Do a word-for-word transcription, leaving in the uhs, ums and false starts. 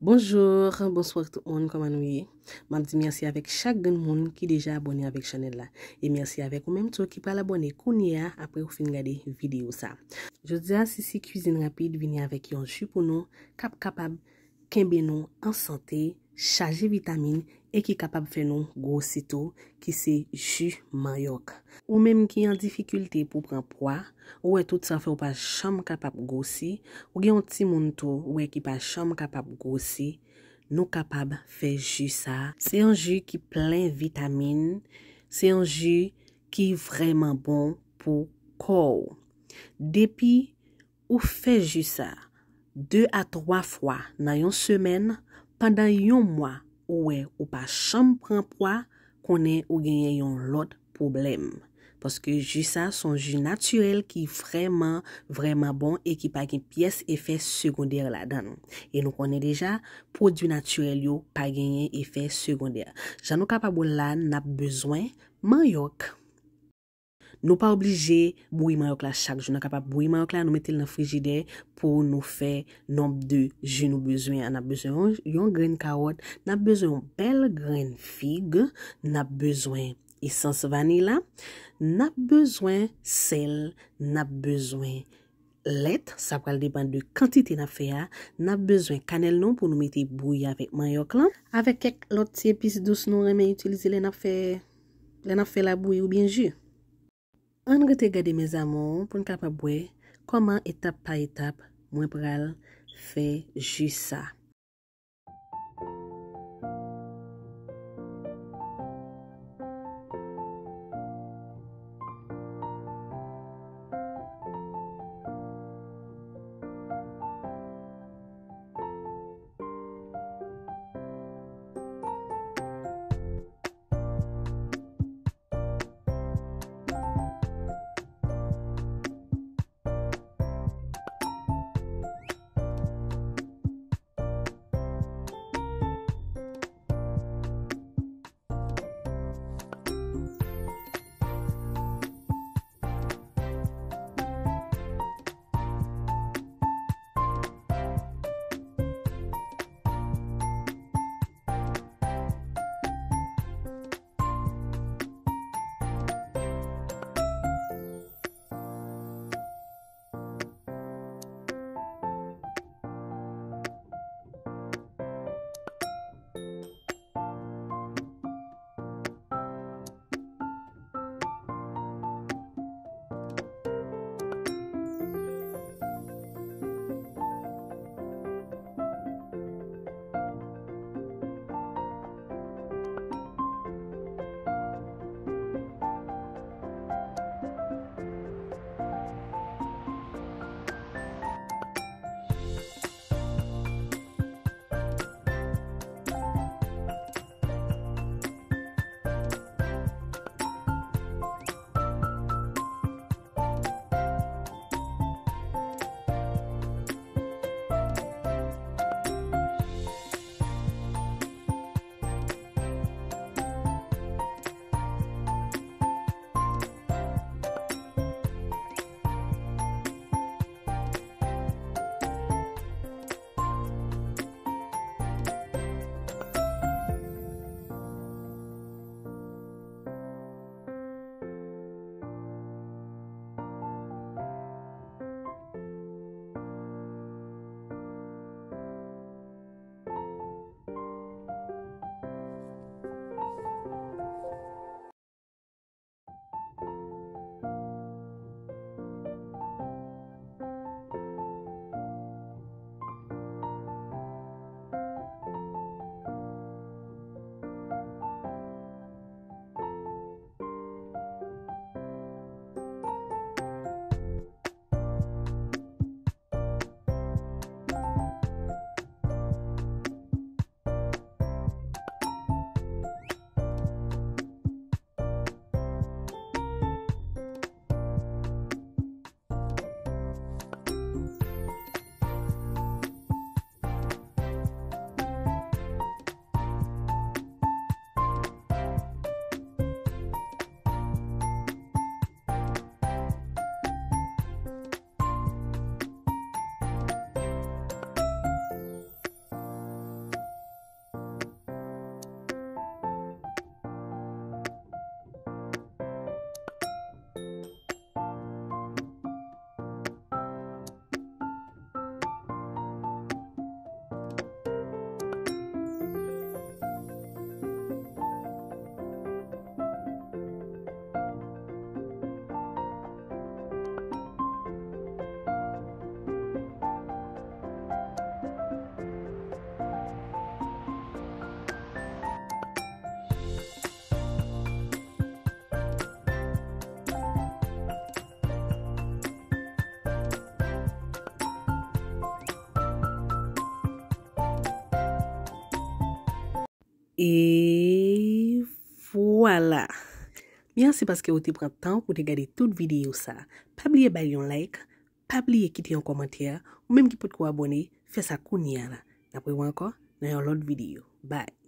Bonjou, bonswa tout moun, kòman nou ye? M ap di mèsi avèk chak grenn moun ki deja abòne avèk chanèl la. E mèsi avèk ou menm tou ki pral abòne kounye a apre ou fin gade videyo sa. Jodi a, Sisi Kwizin Rapid vini avèk yon ji pou nou k ap kapab kenbe nou an sante, chaje vitamin e ki kapab fè nou gwosi tou, ki se ji manyòk. Ou menm ki an difikilte pou pran pwa, ou wè tout sa fè ou pa janm kapab gwosi, ou gen yon timoun tou, ou wè ki pa janm kapab gwosi, nou kapab fè ji sa. Se yon ji ki plen vitamin, se yon ji ki vrèman bon pou kò w. Depi ou fè ji sa de a twa fwa nan yon semèn, pandan yon mwa, ou wè ou pa janm pran pwa, konnen ou genyen yon lòt pwoblèm. Paske ji sa se yon ji natirèl ki vrèman, vrèman bon e ki pa gen pyès efè segondè ladan l. E nou konnen deja, pwodui natirèl yo pa genyen efè segondè. Jan nou kapab wè l la, n ap bezwen manyòk. Nou pa oblije bouyi manyòk la chak jou. Nou kapab bouyi manyòk la, nou mete l nan frijidè pou nou fè nonb de ji nou bezwen an. N ap bezwen yon, yon grenn kawòt, n ap bezwen yon bèl grenn fig, n ap bezwen esans vaniy la, n ap bezwen sèl, n ap bezwen lèt, sa pral depann de kantite n ap fè a, n ap bezwen kanèl nou pou nou mete bouyi avèk manyòk lan, avèk kèk lòt ti epis dous nou renmen itilize lè n ap fè, lè n ap fè labouyi oubyen ji. Ann rete gade mes amours pou n kapab wè kòman etap pa etap mwen pral fè ji sa. E vwala. Mèsi paske ou te pran tan pou te gade tout videyo sa. Pa bliye bay yon like, pa bliye kite yon kòmantè, ou menm ki potko abòne, fè sa kounye a la. N ap wè ankò nan yon lòt videyo. Bye.